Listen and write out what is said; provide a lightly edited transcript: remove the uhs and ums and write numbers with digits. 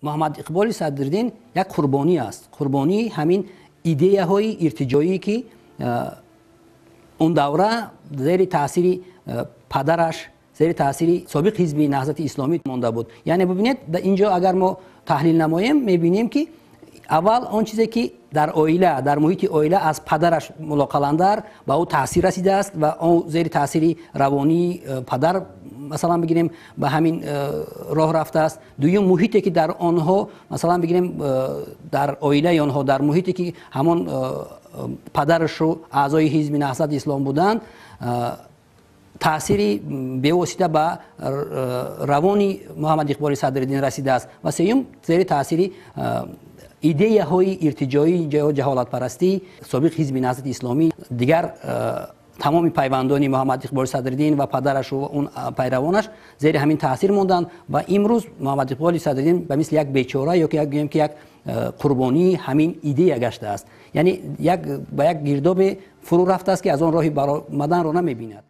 Муҳаммад Иқболи Садриддин як қурбонӣ аст, қурбонии ҳамин идеяҳои иртиҷоӣ, ки он давра зери таъсири падараш, зери таъсири собиқ ҳизби Наҳзати Исломӣ монда буд. Яъне бубинед, инҷо агар мо таҳлил намоем, мебинем, ки аввал он чизе, ки дар оила, дар муҳити оила аз падараш Мулло Қаландар ба ӯ таъсир расидааст ва он зери таъсири равонии падар, масалан бигирем, ба ҳамин роҳ рафтааст. Дуюм, муҳите, ки дар онҳо, масалан бигирем, дар оилаи онҳо, дар муҳите, ки ҳамон падарашу аъзои ҳизби Наҳзати Ислом буданд, таъсири бевосита ба равони Муҳаммад Иқболи Садриддин расидааст. Ва сеюм, зери таъсири идеяҳои иртиҷоӣ, ҷаҳолатпарастӣ собиқ ҳизби Наҳзати Исломӣ, дигар тамоми пайвандони Муҳаммад Иқболи Садриддин ва падарашу он пайравонаш зери ҳамин таъсир монданд. Ва имрӯз Муҳаммад Иқболи Садриддин ба мисли як бечора ё ки як гӯем, ки як қурбонии ҳамин идея гаштааст, яъне як ба як гирдобе фурӯ рафтааст, ки аз он роҳи баромаданро намебинад.